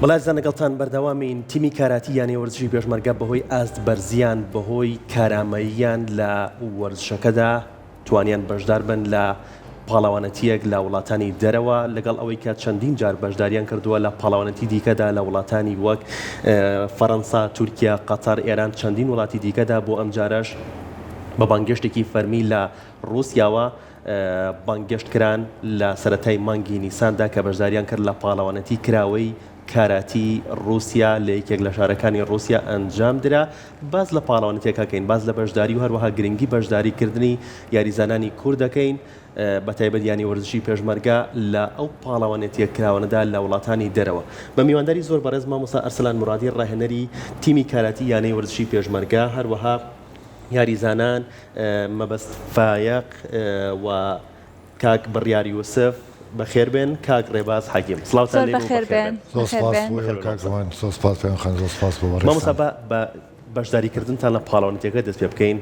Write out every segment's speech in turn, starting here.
بەڵێ ئازیزان لەگەڵتان بەردەوامین، تیمی کاراتی یانەی وەرزشی پێشمەرگە بەهۆی ئاست بەرزیان بەهۆی کارامەییان لە وەرزشەکەدا توانیان بەشدار بن لە پاڵەوانەتیەک لە وڵاتانی دەرەوە لەگەڵ ئەوەی کە چەندین جار بەشداریان کردووە لە پاڵەوانەتی دیکەدا لە وڵاتانی وەک فەرەنسا، تورکیا، قەتەر، ئێران چەندین وڵاتی دیکەدا بۆ ئەمجارەش بە بانگێشتێکی فەرمی لە ڕووسیاوە بانگێشت کران لە سەرەتای مانگی نیساندا کە بەشداریان کرد لە پاڵەوانەتی کراوەی کاراتی ڕووسیا لە یەکێک لە شارەکانی ڕووسیا ئەنجام درا. باس لە پاڵەوانەتیەکە کەین، باس لە بەشداری و هەروەها گرنگی بەشداری کردنی یاریزانانی کورد دەکەین، بە تایبەت یانەی وەرزشی پێشمەرگە لە ئەو پاڵەوانێتیە کراوانەدا لە وڵاتانی دەرەوە. بە میوانداری زۆر بەڕێز مامۆستا ئەرسەلان مورادی ڕاهێنەری تیمی کاراتی یانەی وەرزشی پێشمەرگە، هەروەها یاریزانان مەبەست فایەق و کاک بڕیار یوسف بەخێربێن کاک ڕێباز حەکیم سڵاوتان زۆر لێبێ و بەخێر بەخێر بێن بێن. زۆر بەخێر سپاس بێن. بۆ بەخێر ئێوە بێن کاک مامۆستا. زەمان زۆر سپاس پەیام خان زۆر سپاس بۆ بەڕێزتان. مامۆستا با بە بەشداریکردنتان لە پاڵەوانێتیەکە دەست پێ بکەین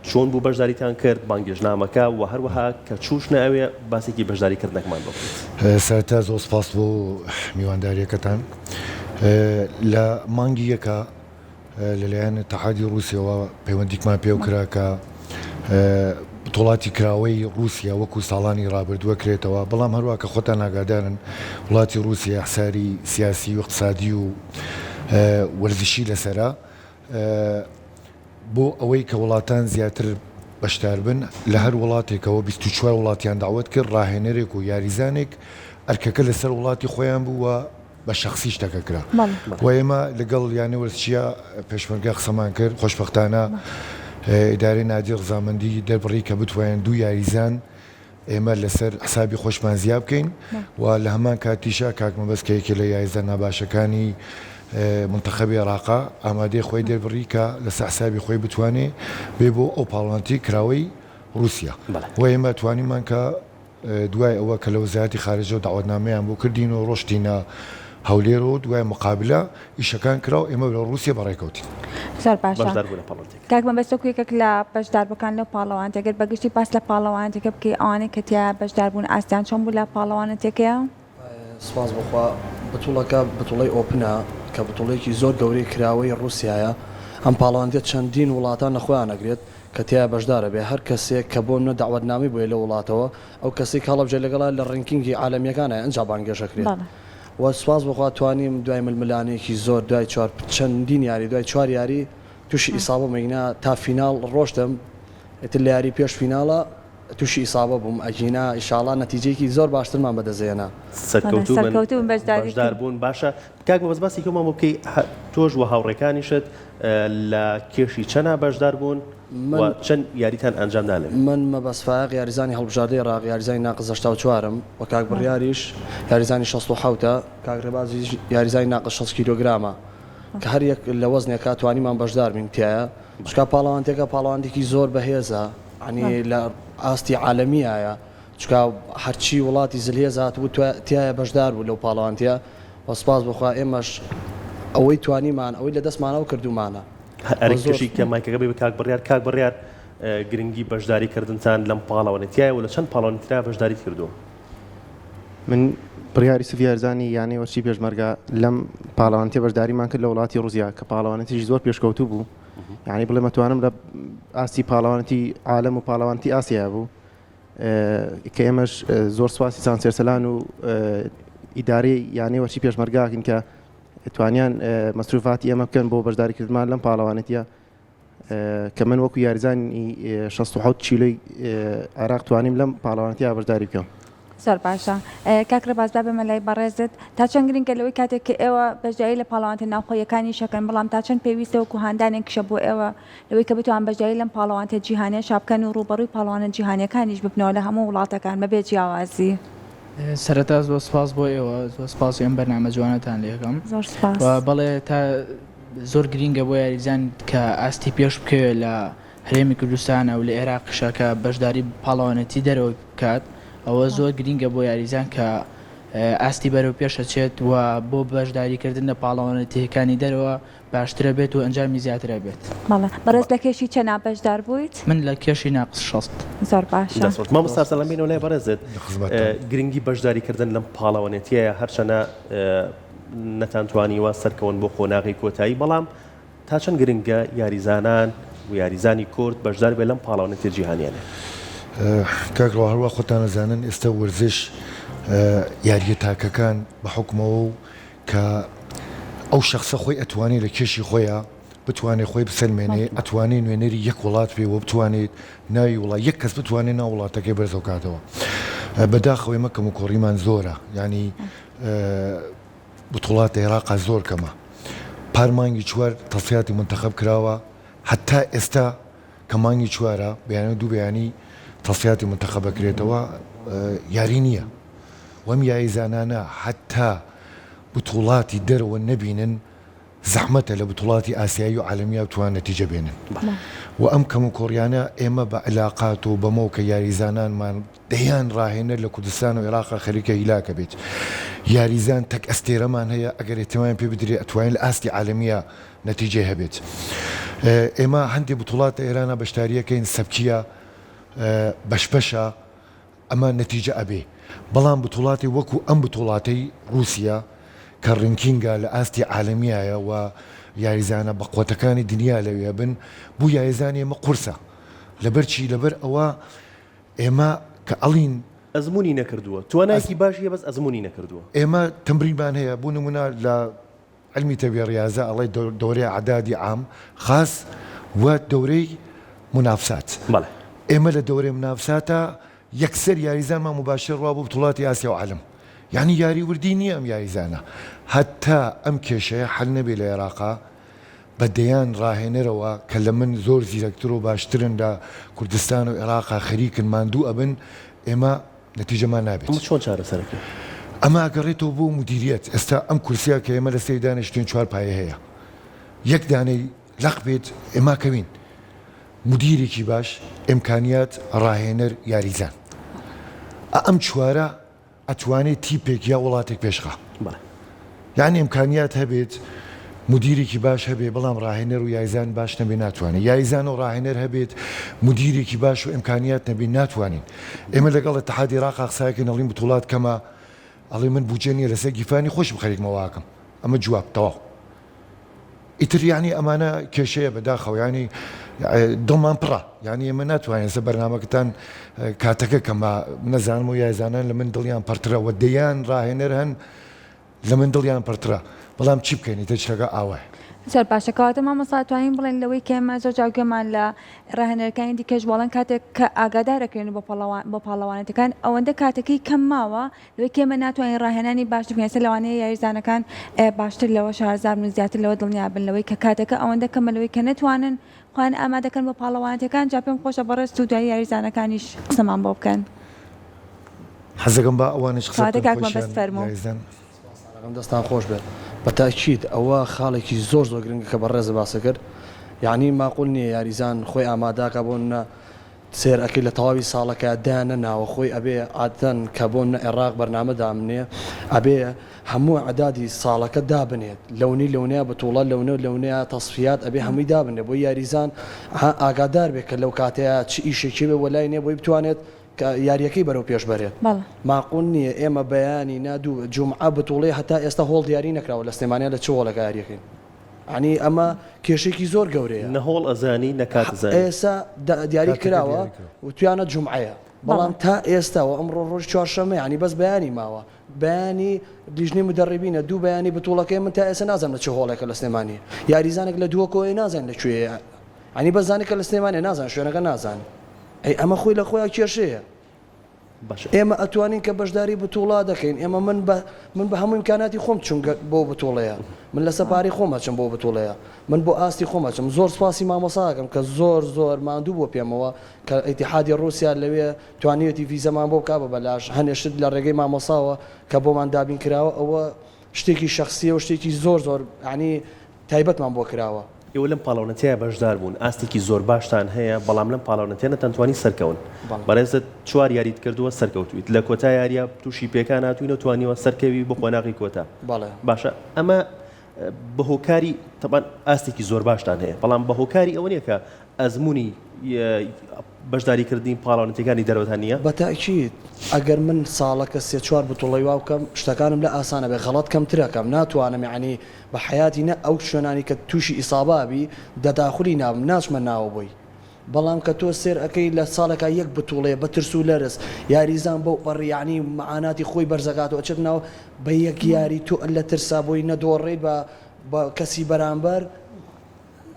چۆن بوو بەشداریتان کرد بانگێشتنامەکە و هەروەها کە چووشنە ئەوێ باسێکی بەشداریکردنەکەمان بۆ بکەیت. سەرەتا زۆر سپاس بۆ میوانداریەکەتان لە مانگی یەکا لەلایەن اتحادی ڕووسیەوە پەیوەندیکمان پێوە کرا کە بتوڵاتی کراوەی ڕووسیا وەکو ساڵانی ڕابردووە کرێتەوە، بەڵام هەروا کە خۆتان ئاگادارن وڵاتی ڕووسیا حساری سیاسی و اقتصادی و وەرزشی لەسەرە بۆ ئەوەی کە وڵاتان زیاتر بەشدار بن لە هەر وڵاتێکەوە 24 وڵاتیان داوت کرد ڕاهێنەرێک و یاریزانێک ئەرکەکە لەسەر وڵاتی خۆیان بوو و بە شەخسی شتەکە کرا و ئێمە لەگەڵ یانەی وەرزشیە پێشمەرگە قسەمان کرد خۆشبەختانە ئیدارەی نادی ڕزامەندی دەربڕی کە بتوانین دوو یاریزان ئێمە لەسەر حسابی خۆشمان زیا بکەین و لە هەمان کاتیشا کاک مەبەست کە یەکێ لە یاریزان ناباشەکانی منتەخەبی عێراقا ئامادەی خۆی دەربڕی کە لەسەر حسابی خۆی بتوانێ بێ بۆ ئەو پاڵەوانێتی کراوەی ڕووسیا و ئێمە توانیمان کە دوای ئەوە کە لە وەزارەتی خارجەوە دەعوەتنامەیان بۆ کردین و ڕۆشتینە هەولێر و دوای مقابلە ئیشەکان کرا و ئێمە لە ڕووسیە بەڕێکەوتین. زۆر باشە بەشدار بوونە پاڵەوانێتیەکە. کاک مەبەست وەکو یەکێک لە بەشداربووەکان لەو پاڵەوانێتیە گەر بەگشتی باس لە پاڵەوانێتیەکە بکەی ئەوانەی کە تیایا بەشدار بوون ئاستیان چۆن بوو لە پاڵەوانێتیەکەیا؟ سوپاس بۆ خوا بتوڵەکە بتوڵەی ئۆپنە کە بتوڵەیەکی زۆر گەورەی کراوەی ڕووسیایە ئەم پاڵەوانێتیە چەندین وڵاتان لە خۆیان ئەگرێت کە تیایا بەشدار ئەبێ هەر کەسێک کە بۆ نمونە دەعوەتنامەی بۆیە لەو وڵاتەوە ئەو کەسەی کە هەڵەبجە لەگەڵا لە ڕینکینگی عالەمیەکانایە ئنجا بانگێش ئەکرێت بەڵێ. وە سوپاس بۆ خوا توانیم دوای ململانێکی زۆر دوای چوار چەندین یاری دوای چوار یاری توشی ئیسابە بووم ئەگینا تا فیناڵ ڕۆشتم ئیتر لە یاری پێش فیناڵا توشی ئیسابە بووم ئەگینا ئیشاڵا نەتیجەیەکی زۆر باشترمان بەدەست هێنا. سەرکەوتوو بن سەرکەوتوو بن بەشداری بەشدار بوون باشە کاک مەبەست باسی کەمان بۆ بکەی تۆش و هاوڕێکانیشت لە کێشی چەنا بەشدار بوون و چەند یاریتان ئەنجام دا لەوێ؟ من مەبەست فایەق یاریزانی هەڵبژاردەی عێراق یاریزانی ناقس 84 م و کاک بڕیاریش یاریزانی 67 ە کاک ڕێبازیش یاریزانی ناقس 60 کیلۆگرامە کە هەر یەک لە وەزنێکا توانیمان بەشدار بین تیایا چونکە پاڵەوانتیەکە پاڵەوانتێکی زۆر بەهێزە یانی لە ئاستی عالەمیایە چونکە هەرچی وڵاتی زلهێز هاتبوو تیایا بەشدار بوو لەو پاڵەوانتیە و سوپاس بۆ خوا ئێمەش ئەوەی توانیمان ئەوەی لە دەستمانەوە کردوومانە. ئەرک کەشی کە مایکەکە بێ بە کاک بڕیار، کاک بڕیار گرنگی بەشداری کردنتان لەم پاڵەوانێتیایە و لە چەند پاڵەوانێتیرا بەشداریت کردووە؟ من بڕیار یوسف یارزانی یانەی وەرزشی پێشمەرگە لەم پاڵەوانێتیە بەشداریمان کرد لە وڵاتی ڕووسیا کە پاڵەوانێتیی زۆر پێشکەوتوو بوو یانی بڵێم ئەتوانم لە ئاستی پاڵەوانێتی عالەم و پاڵەوانێتی ئاسیا بوو کە ئێمەش زۆر سوپاسی سانسێرسەلان و ئیدارەی یانەی وەرزشی پێشمەرگاکەین کە توانیان مەسروفاتی ئێمە بکەن بۆ بەشداریکردمان لەم پاڵەوانێتیە کە من وەکو یاریزانی 67 کیلۆی عێراق توانیم لەم پاڵەوانێتیە بەشداری بکەم. زۆر باشە کاک ڕێباز با بێمە لای بەڕێزت تا چەند گرنگە لەوەی کاتێک کە ئێوە بەشداری لە پاڵەوانێتە ناوخۆییەکانیش ئەکەن بەڵام تا چەند پێویستە وەکو هاندانێکیشە بۆ ئێوە لەوەی کە بتوان بەشداری لەم پاڵەوانێتە جیهانیەشا بکەن و ڕووبەڕووی پاڵەوانە جیهانیەکانیش ببنەوە لە هەموو وڵاتەکان بەبێ جیاوازی. سەرەتا زۆر سپاس بۆ ئێوە زۆر سپاسی ئەم بەرنامە جوانەتان لێکەم زۆر سپاس. و بەڵێ تا زۆر گرینگە بۆ یاریزان کە ئاستی پێش بکەوێت لە هەرێمی کوردستانە و لە ئێراقیشە کە بەشداری پاڵەوانێتی دەرەوە بکات ئەوە زۆر گرینگە بۆ یاریزان کە. ئاستی بەرەو پێش ئەچێت و بۆ بەشداریکردن لە پاڵەوانێتییەکانی دەرەوە باشترە بێت و ئەنجامی زیاترە بێت. بەڵێ بەڕێز لە کێشی چەنا بەشدار بوویت؟ من لە کێشی ناقس 60. زۆر باشە. دەست خۆش مامۆستا ئەرسەلان بێینەوە لای بەڕێزت لە خزمەتتان. گرنگی بەشداری کردن لەم پاڵەوانێتیەیە هەرچەنە نەتانتوانیوە سەرکەون بۆ قۆناغی کۆتایی بەڵام تا چەند گرنگە یاریزانان و یاریزانی کورد بەشدار بێت لەم پاڵەوانێتیە جیهانیانە؟ کاک ڕەوا هەروا خۆتان ئەزانن ئێستا وەرزش یاریە تاکەکان بە حوکمەوە و کە ئەو شەخسە خۆی ئەتوانێ لە کێشی خۆیا بتوانێ خۆی بسەلمێنێ ئەتوانێ نوێنەری یەک وڵات بێ و بتوانێت ناوی وڵات یەک کەس بتوانێ ناو وڵاتەکەی بەرزەو کاتەوە بەداخەوە ئێمە کەموکۆڕیمان زۆرە یانی بتوڵات لە ئێراقا زۆر کەمە پار مانگی چوار تەسیاتی مونتەخەب کراوە هەتا ئێستا کە مانگی چوارە بەیانی و دوو بەیانی تەسیاتی مونتەخەب ئەکرێتەوە یاری نییە وەم یاریزانانە هەتا بتوڵاتی دەرەوە نەبینن زەحمەتە لە بتوڵاتی ئاسیایی و عالەمیا بتوان نەتیجە بێنن و ئەم کەم و کۆڕیانە ئێمە بە علاقات و بەمەوە کە یاریزانانمان دەیان ڕاهێنەر لە کوردستان و عێراقا خەریکە هیلاکە بێت. یاریزان تەک ئەستێرەمان هەیە ئەگەر ئیهتیمامیان پێ بدرێ ئەتوانێت لە ئاستی عالەمییا نەتیجەی هەبێت. ئێمە هەندێ بتوڵات لە ئێرانا بەشداریەکەین سەبکیە بەش بەشە ئەمە نەتیجە ئەبێ. بەڵام بتوڵاتی وەکو ئەم بتوڵاتەی ڕوسیە کە ranking ە لە ئاستی عالەمیایە و یاریزانە بەقوەتەکانی دنیا لەوێ بن بو یاریزانی ئێمە قورسە. لەبەر چی؟ لەبەر ئەوە ئێمە کە ئەڵین. ئەزموونی نەکردووە. توانایەکی باش هەیە بەس ئەزموونی نەکردووە. ئێمە تەمرینمان هەیە بۆ نموونە لە عیلمی تەربیە ڕیازە ئەڵێ دەورەی ئەعدادی عام خاس و دەورەی مونافسات. بەڵێ. ئێمە لە دەورەی مونافساتا یەکسەر یاریزانمان موباشر ڕوا بۆ بتوڵاتی ئاسیا و عالەم. یانی یاری وردی نییە ئەم یاریزانە. هەتا ئەم کێشەیە حەل نەبێ لە ئێراقا بە دەیان ڕاهێنەرەوە کە لە من زۆر زیرەکتر و باشترن لە کوردستان و ئێراقا خەریکن ماندوو ئەبن ئێمە نەتیجەمان نابێت. ئەمە چۆن چارەسەرەکەی؟ ئەمە ئەگەڕێتەوە بۆ مودیریەت ئێستا ئەم کورسیە کە ئێمە لەسەری دانیشتوین چوار پایە هەیە یەک دانەی لەق بێت ئێمە کەوین مودیرێکی باش ئیمکانیات ڕاهێنەر یاریزان ئە ئەم چوارە ئەتوانێ تیپێک یا وڵاتێک پێش خا بەڵێ. یانی ئیمکانیات هەبێت مودیرێکی باش هەبێ بەڵام ڕاهێنەر و یایزان باش نەبێ ناتوانێ یایزان و ڕاهێنەر هەبێت مودیرێکی باش و ئیمکانیات نەبێ ناتوانین ئێمە لەگەڵ اتحادی عێراقا قساکەین ئەڵین بتوڵات کەمە ئەڵێ من بودجە نییە لەسەر گیرفانی خۆشم خەریکمە واکەم ئەمە جواب تەواو. ئیتر یانی ئەمانە کێشەیە بەداخەوە یانی دڵمان پڕە یانی ئێمە ناتوانین ئێستا بەرنامەکەتان کاتەکە کەمە نەزانم و یایزانان لە من دڵیان پڕترە و دەیان ڕاهێنەر هەن لە من دڵیان پڕترە بەڵام چی بکەین ئیتر شتەکە ئاوایە. زۆر باشە کەواتە مامۆستا ئەتوانین بڵێین لەوەی کە ئێمە زۆر جار گوێمان لە ڕاهێنەرەکانی دیکەش بوو ئەڵێن کاتێک کە ئاگادار ئەکرێن بۆ پەڵەوان بۆ پاڵەوانێتەکان ئەوەندە کاتەکەی کەم ماوە لەوەی کە ئێمە ناتوانین ڕاهێنانی باش بکەین، ئێستا لەوانەیە یاریزانەکان باشتر لەوە شارەزا بن و زیاتر لەوە دڵنیا بن لەوەی کە کاتەکە ئەوەندە کەمە لەوەی کە نەتوانن خۆیان ئامادەکەن بۆ پاڵەوانێتیەکان، جا پێم خۆشە بەڕێزت و دوایی یاریزانەکانیش قسەمان بۆ بکەن. حەزەکەم با ئەوانیش قسە کەواتە بکەن کاک مەبەست خۆیشیان فەرموو. یاریزان. سوپاستان ئەکەم دەستان خۆش بێت. بە تەئکید ئەوە خاڵێکی زۆر زۆر گرنگە کە بەڕێزت باست کرد یانی ماقول نییە یاریزان خۆی ئامادەکا بۆ نمونە سەیر ئەکەی لە تەواوی ساڵەکە دایان نەناوە خۆی ئەبێ عادەتەن کە بۆ نە عێڕاق بەرنامە دامنێ ئەبێ هەموو عدادی ساڵەکە دابنێت لەونی لەونەیا بتوڵە لەونە لەونەیا تەسفیات ئەبێ هەمووی دابنێ بۆی یاریزان ئاگادار بێ کە لەو کاتەیا چ ئیشێکی بێ وەلای نێ بۆی بتوانێت کە یاریەکەی بەرەو پێش بەرێت بەڵێ. ماقول نییە ئێمە بەیانی نا دوو جومعە بتوڵەی هەتا ئێستا هۆڵ دیاری نەکراوە لە سلێمانیا لە چ هۆڵێکا یاریەکەین. یانی ئەمە کێشەیەکی زۆر گەورەیە. نە هۆڵ ئەزانی نە کات ئەزانی. ئێستا دیاری کاتەکە کراوە دیاری کراوە. وتویانە جومعەیە بەڵام بەڵێ. تا ئێستا و ئەمڕۆ ڕۆژی چوارشەممە یانی بەس بەیانی ماوە بەیانی لیژنەی مودەڕیبینە دوو بەیانی بتوڵەکەی من تا ئێستا نازانم لە چ هۆڵێکە لە سلێمانی یاریزانێک لە دهۆکەوەیە نازانین لە کوێیە یانی بەس زانی کە لە سلێمانیە نازانن شوێنەکە نازانن ئەی ئەمە خۆی لە خۆیا کێشەیە. باشە. ئێمە ئەتوانین کە بەشداری بتوڵا دەکەین ئێمە من بە من بە هەموو ئیمکاناتی خۆم چوم بۆ بتوڵەیە من لەسە پارەی خۆم ئەچم بۆ بتوڵەیە من بۆ ئاستی خۆم ئەچم زۆر سوپاسی مامۆسا ئەکەم کە زۆر زۆر ماندوو بووە پێمەوە کە ئیتیحادی ڕووسیا لەوێ توانیویەتی ڤیزەمان بۆ بکا بە بەلاش هەنێ شت لە ڕێگەی مامۆساوە کە بۆمان دابین کراوە ئەوە شتێکی شەخسیە و شتێکی زۆر زۆر یانی تایبەتمان بۆ کراوە. ئێوە لەم پاڵەوانەتییە بەشدار بوون، ئاستێکی زۆر باشتان هەیە، بەڵام لەم پاڵەوانەتییە نەتانتوانی سەرکەون. بەڕێزت چوار یاریت کردووە سەرکەوتوویت، لە کۆتا یارییە تووشی پێکان هاتووی نەتوانیوە سەرکەوی بۆ قۆناغی کۆتا. باشە ئەمە بە هۆکاری تەبعەن ئاستێکی زۆر باشتان هەیە، بەڵام بە هۆکاری ئەوە نییە کە ئەزموونی بەشداریکردنی پاڵەوانێتیەکانی دەرەوەتان نییە؟ بە تەئکید، ئەگەر من ساڵەکە سێ چوار بتوڵەی وا بکەم شتەکانم لە ئاسان ئەبێ، غەڵەت کەمتر ئەکەم، ناتوانم یەعنی بە حەیاتی نە ئەو شوێنانی کە تووشی ئیسابە ئەبی دەداخلی نابم ناچمە ناوە بۆی، بەڵام کە تۆ سێر ئەکەی لە ساڵێکا یەک بتوڵەیە بە ترس و لەرز یاریزان بەو پەڕی یەعنی مەعاناتی خۆی بەرزەکاتەوە ئەچێتە ناو بە یەک یاری تۆ لە ترسا بۆی نەدۆڕێیت بە بە کەسی بەرامبەر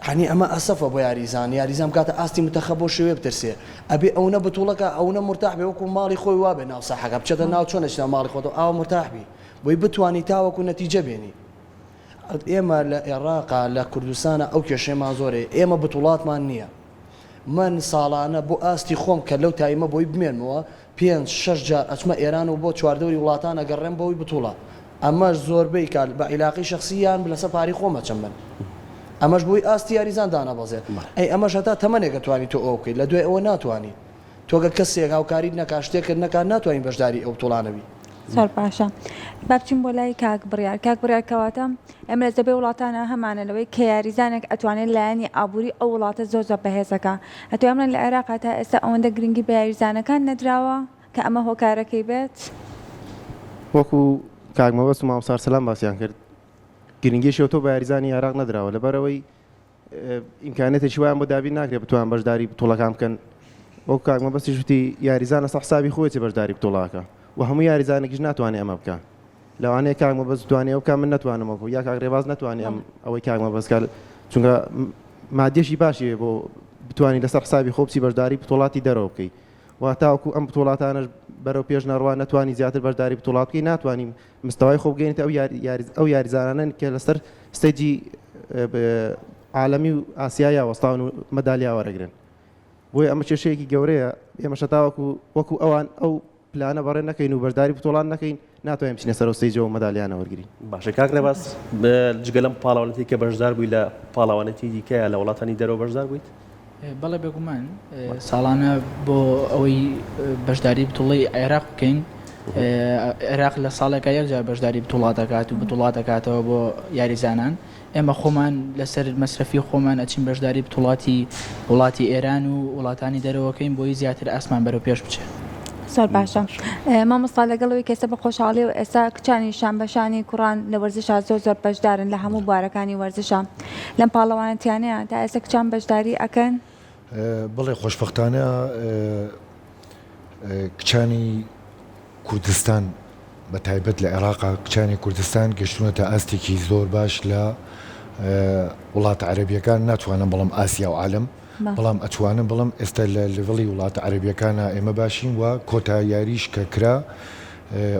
یەعنی ئەمە ئەسەفە بۆ یاریزان یاریزان بگاتە ئاستی متەخە بۆ شێوەیە بترسێ ئەبێ ئەونە بتوڵەکا ئەونە مورتاح بێ وەکو ماڵی خۆی وابێ ناو ساحەکە بچێتە ناو چۆن ئەچیتە ماڵی خۆتەوە ئاوا مورتاح بی بۆی بتوانی تاوەکو نەتیجە بێنی ئێمە لە ئێڕاقا لە کوردستانا ئەو کێشەیەمان زۆر هەیە ئێمە بتوڵاتمان نییە من ساڵانە بۆ ئاستی خۆم کە لەو تایمە بۆی بمێنمەوە پێنج شەش جار ئەچمە ئێران و بۆ چواردەوری وڵاتان ئەگەڕێم بۆی بتوڵە ئەمەش زۆربەی کات بە عیلاقەی شەخسی یان لەسەر پارەی خۆم ئەچم من ئەمەش بۆی ئاستی یاریزان دانەبەزێت ئەی ئەمەش هەتا تەمەنێک ئەتوانی تۆ ئەوە بکەیت لە دوای ئەوە ناتوانی تۆ گەر کەسێک هاوکاریت نەکات شتێکت نەکات ناتوانی بەشداری ئەو بتوڵانە بی. زۆر باشە با بچین بۆ لای کاک بڕیار کاک بڕیار کەواتە ئێمە لە زۆربەی وڵاتانە هەمانە لەوەی کە یاریزانێک ئەتوانێت لایەنی ئابووری ئەو وڵاتە زۆر زۆر بەهێزەکە ئەتوانم بڵێن لە عێراقا تا ئێستا ئەوەندە گرنگی بە یاریزانەکان نەدراوە کە ئەمە هۆکارەکەی بێت؟ وەکو کاک مەبەست و مامۆستا ئەرسەلان باسیان کرد گرنگیەکی ئەوتۆ بە یاریزانی عێراق نەدراوە لەبەرئەوەی ئیمکانیەتێکی وایان بۆ دابین ناکرێت بتوان بەشداری بتوڵەکان بکەن وەکو کاک مەبەستیش وتی یاریزان لەسەر حسابی خۆیەتی بەشداری بتوڵاکە و هەموو یاریزانێکیش ناتوانێت ئەمە بکە لەوانەیە کاک مەبەست بتوانێت ئەو بکا من نەتوانم ئەو یا کاک ڕێباز نەتوانێت ئەم ئەوەی کاک مەبەست کە چونکە مادیەشی باشی بۆ بتوانی لەسەر حسابی خۆ بچی بەشداری بتوڵاتی دەرەوە بکەی و تاوەکو ئەم بتوڵاتانەش بەرەو پێش نەڕوا نەتوانی زیاتر بەشداری بتوڵات بکەی ناتوانین مستەوای خۆ بگەینێتە ئەو یاری ئەو یاریزانانەن کە لەسەر stage ی عالەمی و ئاسیایا وەستاون و مەدالیا وەرەگرن بۆیە ئەمە کێشەیەکی گەورەیە ئێمەشە تاوەکو وەکو ئەوان ئەو پلانە بەڕێ نەکەین و بەشداری بتۆڵان نەکەین ناتوانین بچینە سەر ئەو stage ەوە مەدالیانە وەرگرین. باشە کاک ڕێباز جگە لەم پاڵەوانێتی کە بەشدار بووی لە پاڵەوانێتی دیکەیە لە وڵاتانی دەرەوە بەشدار بوویت؟ بەڵێ بێگومان ساڵانە بۆ ئەوەی بەشداری بتوڵەی عێراق بکەین عێراق لە ساڵێکا یەک جار بەشداری بتوڵات دەکات و بتوڵات دەکاتەوە بۆ یاریزانان ئێمە خۆمان لەسەر مەسرەفی خۆمان ئەچین بەشداری بتوڵاتی وڵاتی ئێران و وڵاتانی دەرەوەکەین بۆی زیاتر ئاسمان بەرەو پێش بچێت. زۆر باشە مامۆستا لەگەڵ ئەوەی کە ئێستا بە خۆشحاڵیەوە ئێستا کچانی شان بەشانی کوڕان لە وەرزشا زۆر زۆر بەشدارن لە هەموو بوارەکانی وەرزشا لەم پاڵەوانەتیانەیە تا ئێستا کچان بەشداری ئەکەن؟ بەڵێ خۆشبەختانە کچانی کوردستان بە تایبەت لە عێراقا کچانی کوردستان گەشتونەتە ئاستێکی زۆر باش لە وڵاتە عەرەبیەکان ناتوانم بڵم ئاسیا و عالم بەڵام ئەتوانم بڵم ئێستا لە level ی وڵاتە عەرەبیەکانا ئێمە باشین و کۆتا یاریش کە کرا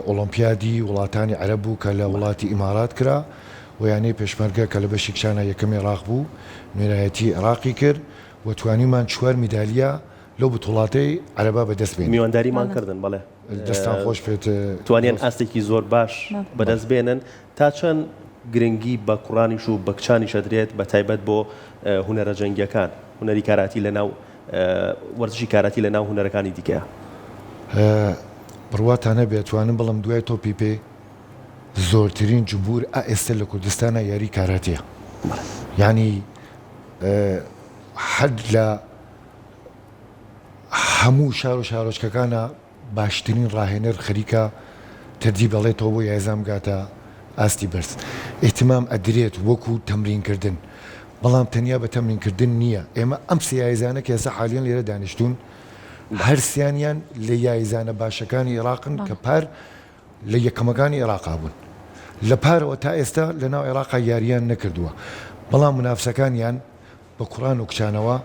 ئۆڵۆمپیادی وڵاتانی عەرەب بوو کە لە وڵاتی ئیمارات کرا و یانەی پێشمەرگە کە لە بەشی کچانا یەکەمی عێراق بوو نوێنەرایەتی عێراقی کرد و توانیمان چوار میدالیا لەو بتوڵاتەی عەرەبا بەدەست بێنین. میوانداریمان کردن بەڵێ. دەستان خۆش بێت. توانیان ئاستێکی زۆر باش بەدەست بێنن. تا چەند گرنگی بە کوڕانیش و بە کچانیش ئەدرێت بە تایبەت بۆ هونەرە جەنگیەکان، هونەری کاراتی لە ناو وەرزشی کاراتی لە ناو هونەرەکانی دیکەیا؟ بڕواتان هەبێ ئەتوانم بڵێم دوای تۆپی پێ زۆرترین جمهور ئا ئێستە لە کوردستانا یاری کاراتیە یانی حەد لە هەموو شار و شارۆچکەکانا باشترین ڕاهێنەر خەریکە تەرجیب ئەڵێتەوە بۆ یایزان بگاتە ئاستی بەرز ئیهتمام ئەدرێت وەکو تەمرین کردن بەڵام تەنیا بە تەمرین کردن نییە ئێمە ئەم سێ یایزانە کە ئێستا حالیەن لێرە دانیشتوون هەر سیانیان لە یایزانە باشەکانی ئێراقن کە پار لە یەکەمەکانی ئێراقا بوون لە پارەوە تا ئێستا لە ناو ئێراقا یاریان نەکردووە بەڵام منافسەکانیان بە کوڕان و کچانەوە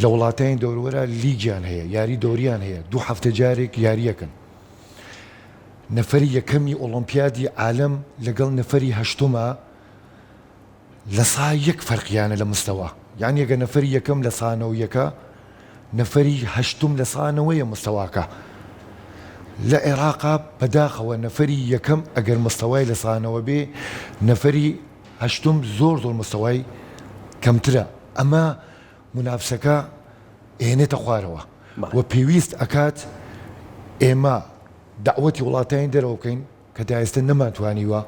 لە وڵاتانی دەوروبەرا لیگیان هەیە، یاری دەوریان هەیە، دوو هەفتە جارێک یارییەکەن. نەفەری یەکەمی ئۆڵۆمپیادی عالەم لەگەڵ نەفەری هەشتما لە سا یەک فەرقیانە لە مستەوا. یانی ئەگەر نەفەری یەکەم لە سا نەوە یەکە، نەفەری هەشتم لە سا نەوەیە مستەواکە. لە عێراقا بەداخەوە نەفەری یەکەم ئەگەر مستەوای لە سا نەوە بێ، نەفەری هەشتم زۆر زۆر مستەوای. کەمترە ئەمە مونافسەکە ئەهێنێتە خوارەوە و پێویست ئەکات ئێمە دەعوەتی وڵاتانی دەرەوە بکەین کە تا ئێستا نەمانتوانیوە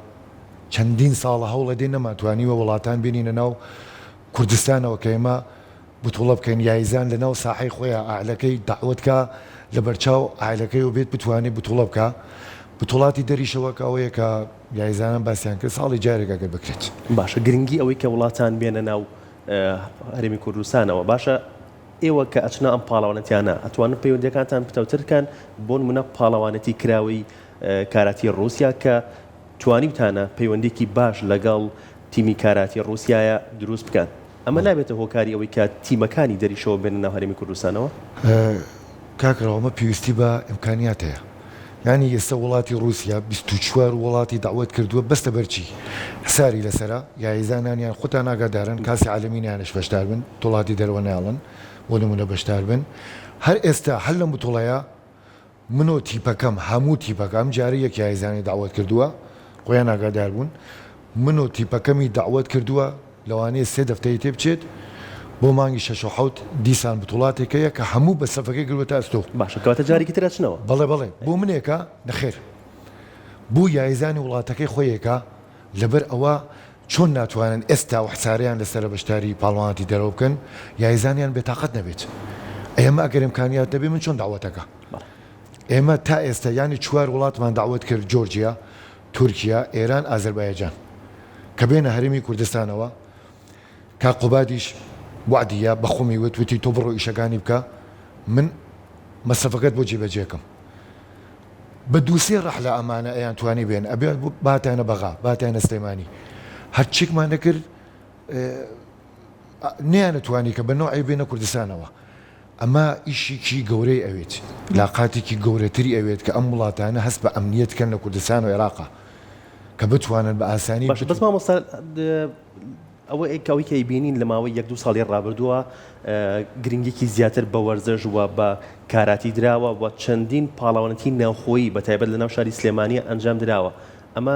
چەندین ساڵە هەوڵەدەین نەمانتوانیوە وڵاتان بێنینە ناو کوردستانەوە کە ئێمە بتوڵە بکەین یایزان لە ناو ساحەی خۆیا عائلەکەی دەعوەت کا لە بەرچاو عائلەکەیەوە بێت بتوانێت بتوڵە بکا بتوڵاتی دەریشەوە کە ئەوەیە کە یایزانان باسیان کرد ساڵی جارێک ئەگەر بکرێت. باشە گرنگی ئەوەی کە وڵاتان بێنە ناو هەرێمی کوردستانەوە باشە ئێوە کە ئەچنە ئەم پاڵەوانەتیانە ئەتوانن پەیوەندیەکانتان پتەوتر کەن بۆ نمونە پاڵەوانێتی کراوەی کاراتی ڕووسیا کە توانیوتانە پەیوەندیەکی باش لەگەڵ تیمی کاراتی ڕووسیایە دروست بکەن ئەمە نابێتە هۆکاری ئەوەی کە تیمەکانی دەریشەوە بێنە ناو هەرێمی کوردستانەوە؟ کاک ڕەوا ئەمە پێویستی بە ئیمکانیات هەیە یانی ئێستا وڵاتی ڕووسیا 24 وڵاتی دەعوەت کردووە بەس لەبەر چی حساری لەسەرە یاریزانانیان خۆتان ئاگادارن کاسی عالەمی نایانش بەشدار بن وڵاتی دەرەوە نایەڵن بۆ نمونە بەشدار بن هەر ئێستا هەر لەم بتوڵەیە من و تیپەکەم هەموو تیپەکە ئەم جارە یەک یاریزانی دەعوەت کردووە خۆیان ئاگادار بوون من و تیپەکەمی دەعوەت کردووە لەوانەیە سێ دەفتەری تێ بچێت بۆ مانگی شەش و حەوت دیسان بتوڵاتێک هەیە کە هەموو بەسەفەکەی گروەتە ئەستۆ. باشە کەواتە جارێکی تر ئەچنەوە؟ بەڵێ بەڵێ بۆ منێکە نەخێر بۆ یاریزانی وڵاتەکەی خۆیێکە لەبەر ئەوە چۆن ناتوانن ئێستا و حسارەیان لەسەرە بەشداری پاڵەوانەتی دەرەوە بکەن یاریزانیان بێتاقەت نەبێت ئێمە ئەگەر ئیمکانیات نەبێ من چۆن دەعوەتەکە ئێمە تا ئێستا یانی چوار وڵاتمان دەعوەت کرد جۆرجیا تورکیا ئێران ئازەربایجان کە بێنە هەرێمی کوردستانەوە کاک قوبادیش وەعدی یا بە خۆمی وت وتی تۆ بڕۆ ئیشەکانی بکە من مەسرەفەکەت بۆ جێبەجێکەم بە دووسێ ڕەحلە ئەمانە ئەیان توانی بێن ئەبێ باتانە بەغا باتانە سلێمانی هەرچیکمان دەکرد نیانەتوانی کە بە نەوعێ بێنە کوردستانەوە ئەمە ئیشێکی گەورەی ئەوێت لاقاتێکی گەورەتری ئەوێت کە ئەم وڵاتانە هەست بە ئەمنیەت کەن لە کوردستان و عێراقا کە بتوانن بە ئاسانی باشە بەس مامۆستا ئەوە ئەوەی کە ئەیبینین لە ماوەی یەک دوو ساڵی ڕابردووە گرنگیکی زیاتر بە وەرزش و بە کاراتی دراوە و چەندین پاڵەوانەتی ناوخۆیی بە تایبەت لە ناو شاری سلێمانی ئەنجام دراوە ئەمە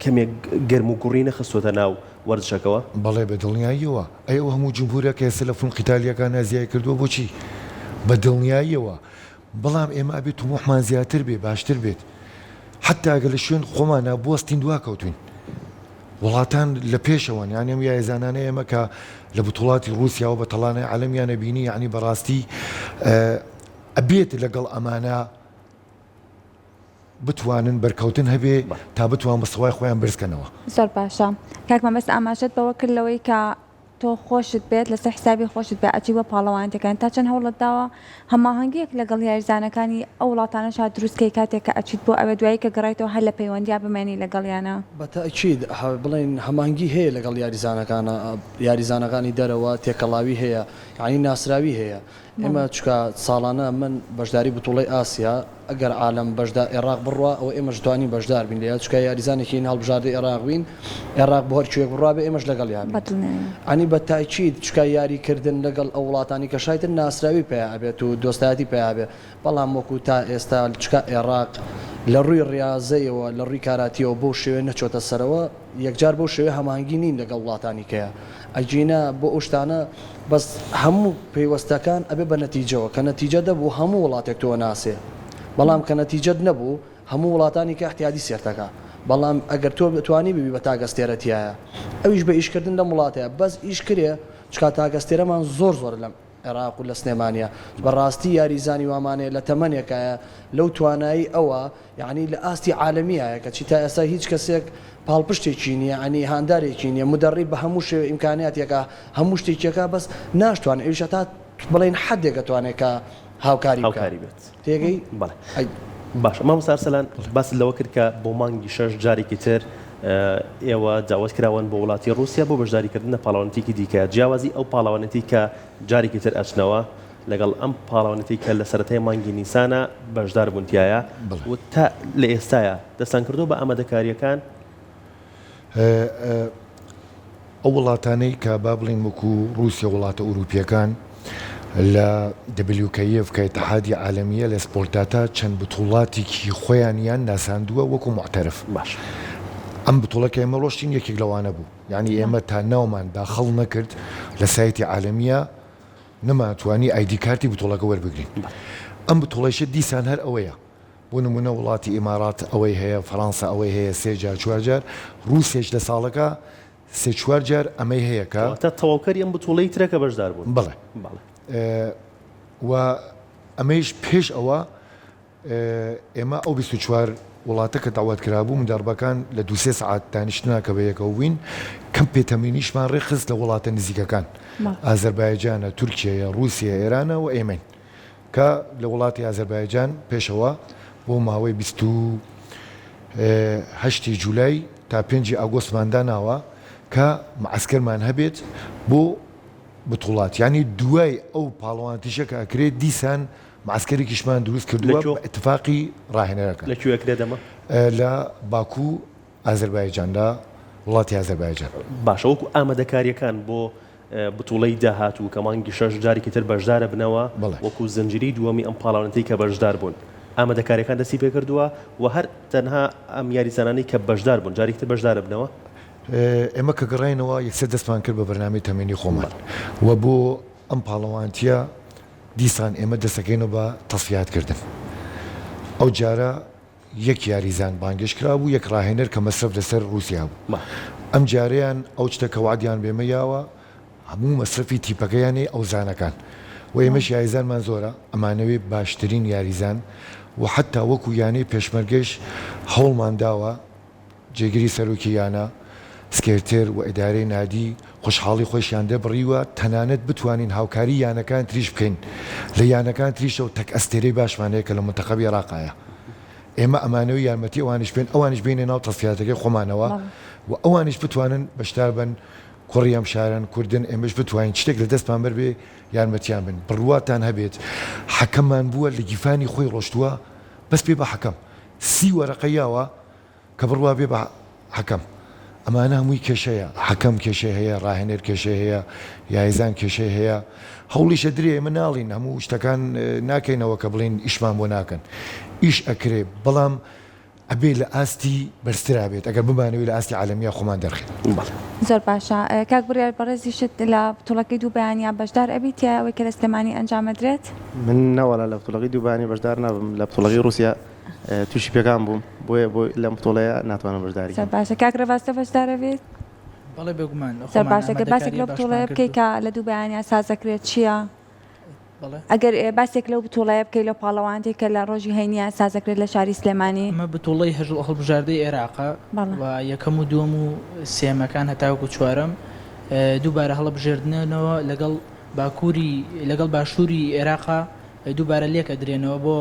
کەمێک گەرم و گوڕی نەخستۆتە ناو وەرزشەکەوە؟ بەڵێ بە دڵنیاییەوە. ئەی ئەو هەموو جمهورە کە ئێستا لە فنون قیتالیەکانا زیای کردووە بۆچی؟ بە دڵنیاییەوە. بەڵام ئێمە ئەبێ تموحمان زیاتر بێ باشتر بێت. حەتا ئەگەر لە شوێن خۆمانا بوەستین دواکەوتوین. وڵاتان لە پێشەوەن یانی ئەم یاریزانانەی ئێمە کە لە بتوڵاتی ڕووسیاوە بە تەڵانەی عالەمیانە بینی یانی بەڕاستی ئەبێت لەگەڵ ئەمانە بتوانن بەرکەوتن هەبێ تا بتوان مستەوای خۆیان بەرز کەنەوە. زۆر باشە کاک مەبەست ئاماژەت بەوە کرد لەوەی کە تۆ خۆشت بێت لەسەر حسابی خۆشت بێت ئەچی بۆ پاڵەوانێتیەکان تا چەند هەوڵت داوە هەماهەنگیەک لەگەڵ یاریزانەکانی ئەو وڵاتانەشا دروست کەی کاتێک کە ئەچیت بۆ ئەوێ دوایی کە گەڕایتەوە هەر لە پەیوەندیا بمێنی لەگەڵیانا؟ بە تەئکید بڵێین هەماهەنگی هەیە لەگەڵ یاریزانەکانا یاریزانەکانی دەرەوە تێکەڵاوی هەیە یانی ناسراوی هەیە ئێمە چونکە ساڵانە من بەشداری بتوڵەی ئاسیا ئەگەر عالەم بەشدا ئێڕاق بڕوا ئەوە ئێمەش توانین بەشدار بین لێیا چونکە یاریزانێکین هەڵبژاردەی ئێڕاق بین ئێڕاق بۆ هەر کوێیەک بڕوا بێ ئێمەش لەگەڵیا بین ئەنی بە تاکید چونکە یاری کردن لەگەڵ ئەو وڵاتانی کە شایتر ناسراوی پیا ئەبێت و دۆستایەتی پیا بێ بەڵام وەکو تا ئێستا چونکە ئێڕاق لە ڕووی ڕیازەیەوە لە ڕووی کاراتیەوە بەو شێوەیە نەچۆتە سەرەوە یەکجار بەو شێوەیە هەماهەنگی نین لەگەڵ وڵاتانی کەیە ئەگینا بۆ ئەو شتانە بەس هەموو پەیوەستەکان ئەبێ بە نەتیجەوە کە نەتیجە دەبوو هەموو وڵاتێک تۆ ئەناسێ بەڵام کە نەتیجەت نەبوو هەموو وڵاتانی کە ئیعتیادی سێرتەکا بەڵام ئەگەر تۆ توانی ببی بە تاکە ستێرە تیایە ئەویش بە ئیش کردن لەم وڵاتەیە بەس ئیش کرێ چکا تاکە ستێرەمان زۆر زۆرە لەم عێراق و لە سلێمانیە بەڕاستی یاریزانی وامان هەیە لە تەمەنێکایە لەو توانایی ئەوە یەعنی لە ئاستی عالەمیایە کەچی تا ئێستا هیچ کەسێک پاڵپشتێکی نیە یەعنی هاندارێکی نیە مودەڕیب بە هەموو شێوە ئیمکانیاتێکا هەموو شتێکیەکا بەس ناشتوانێ ئەویش هەتا بڵێین حەدێک ئەتوانێ کە هاوکاری بکا هاوکاری بێت تێگەی؟ بەڵێ باشە مامۆستا ئەرسەلان باست لەوە کرد کە بۆ مانگی شەش جارێکی تر ئێوە داوەت کراون بۆ وڵاتی ڕووسیا بۆ بەشداریکردن لە پاڵەوانێتییەکی دیکە، جیاوازی ئەو پاڵەوانێتی کە جارێکی تر ئەچنەوە لەگەڵ ئەم پاڵەوانێتی کە لە سەرەتای مانگی نیسانە بەشدار بوون تیایا و تا لە ئێستایا دەستان کردووە بە ئامادەکارییەکان؟ ئەو وڵاتانەی کە با بڵێین وەکو ڕووسیا و وڵاتە ئوروپییەکان لە WKF کە ئیتحادی عالەمییە لە سپۆرت داتا چەند بتوڵاتێکی خۆیانیان ناساندووە وەکو موعتەرف. باشە. ئەم بتوڵە کە ئێمە ڕۆشتین یەکێک لەوانە بوو یانی ئێمە تا ناومان داخڵ نەکرد لە سایتی عالەمیە نەمانتوانی ئایدی کارتی بتوڵەکە وەربگرین. ئەم بتوڵەیشە دیسان هەر ئەوەیە. بۆ نموونە وڵاتی ئیمارات ئەوەی هەیە، فەرانسە ئەوەی هەیە سێ جار چوار جار، ڕووسیەش لە ساڵەکە سێ چوار جار ئەمەی هەیە کە. واتە تەواوکەری ئەم بتوڵەی ترە کە بەشدار بوون. بەڵێ. و ئەمەیش پێش ئەوە ئێمە ئەو 24 وڵاتە کە دەعوەت کرابوو مدەڕبەکان لە دوو سێ سەعات دانیشتنا کە بەیەکەوە بووین کەمپێ تەمرینیشمان ڕێکخست لە وڵاتە نزیکەکان ئازەربایجانە، تورکیەیە، ڕووسیە، ئێرانە و ئێمەین کە لە وڵاتی ئازەربایجان پێشەوە بۆ ماوەی 28 ی جولای تا پێنجی ئاگۆستمان داناوە کە معەسکەرمان هەبێت بۆ بتوڵات یانی دوای ئەو پاڵەوانتیشە کە ئەکرێت دیسان معەسکەرێکیشمان دروست کردووە لە کوێ؟ بە ئیتفاقی ڕاهێنەرەکان. لە کوێ ئەکرێت ئەمە؟ لە باکو ئازەربایجان لە وڵاتی ئازەربایجان. باشە وەکو ئامادەکارییەکان بۆ بتوڵەی داهاتوو کە مانگی شەش جارێکی تر بەشدارەبنەوە بەڵێ. وەکو زنجیرەی دووەمی ئەم پاڵەوانێتیەی کە بەشدار بوون ئامادەکارییەکان دەستی پێکردووە و هەر تەنها ئەم یاریزانانەی کە بەشدار بوون جارێکی تر بەشدارەبنەوە؟ ئێمە کە گەڕاینەوە یەکسەر دەستمان کرد بە بەرنامەی تەمرینی خۆمان و بۆ ئەم پاڵەوانتیە دیسان ئێمە دەستەکەینەوە بە تەسفیات کردن. ئەو جارە یەک یاریزان بانگێشت کرابوو، یەک ڕاهێنەر کە مەسرەف لەسەر ڕووسیا بوو. ئەم جارەیان ئەو چتە کە وەعدیان بێمە یاوە هەموو مەسرەفی تیپەکەیانەی ئەوزانەکان و ئێمەش یاریزانمان زۆرە ئەمانەوێ باشترین یاریزان و حەتا وەکو یانەی پێشمەرگەش هەوڵمان داوە جێگری سەرۆکی یانە، سکێرتێر و ئیدارەی نادی خۆشحاڵی خۆیشیان دەربڕیوە، تەنانەت بتوانین هاوکاری یانەکان تریش بکەین، لە یانەکان تریشەوە تەک ئەستێرەی باشمان هەیە کە لە مونتەخەبی ئێراقایە، ئێمە ئەمانەوێ یارمەتی ئەوانیش بکەین، ئەوانیش بێنە ناو تەسفیاتەکەی خۆمانەوە و ئەوانیش بتوانن بەشدار بن، کوڕی ئەم شارەن، کوردن، ئێمەش بتوانین شتێک لە دەستمان بەر بێ یارمەتیان بن، بڕواتان هەبێت حەکەممان بووە لە گیرفانی خۆی ڕۆشتووە بەس پێ بە حەکەم سی وەرەقەی یاوە کە بڕوا بێ بە حەکەم. ئەمانە هەمووی کێشەیە، حەکەم کێشەی هەیە، ڕاهێنەر کێشەی هەیە، یاریزان کێشەی هەیە، هەوڵیش ئەدرێ، ئێمە ناڵێین هەموو شتەکان ناکەینەوە کە بڵێین ئیشمان بۆ ناکەن، ئیش ئەکرێ، بەڵام ئەبێ لە ئاستی بەرزترا بێت ئەگەر بمانەوێ لە ئاستی عالەمیا خۆمان دەرخەین. بەڵێ. زۆر باشە کاک بڕیار بەڕێزیشت لە بتوڵەکەی دوو بەیانیا بەشدار ئەبیت یا ئەوەی کە لە سلێمانی ئەنجام ئەدرێت؟ من نەوەڵا لە بتوڵەکەی دوو بەیانی بەشدار نابم لە بتوڵەکەی ڕوسیا تووشی پێکان بووم بۆیە بۆ لەم بتوڵەیە ناتوانم بەشداری زۆر کەم. باشە کاک ڕێباز تۆ بەشدار ئەبیت؟ بەڵێ بێگومان زۆر خۆمان باشە گەر باسێک ئامادەکارییە لەو باشمان بتوڵەیە بکەی کردووە. کە لە دوو بەیانیا ساز ئەکرێت چییە؟ بەڵێ. ئەگەر باسێک لەو بتوڵەیە بکەی لەو پاڵەوانتەی کە لە ڕۆژی هەینیە ساز ئەکرێت لە شاری سلێمانی؟ ئەمە بتوڵەی هەڵبژاردەی ئێراقە بەڵێ. و یەکەم و دووەم و سێیەمەکان هەتاوەکو چوارەم دووبارە هەڵەبژێردنەوە لەگەڵ باکووری لەگەڵ باشووری ئێراقا دووبارە لێک ئەدرێنەوە بۆ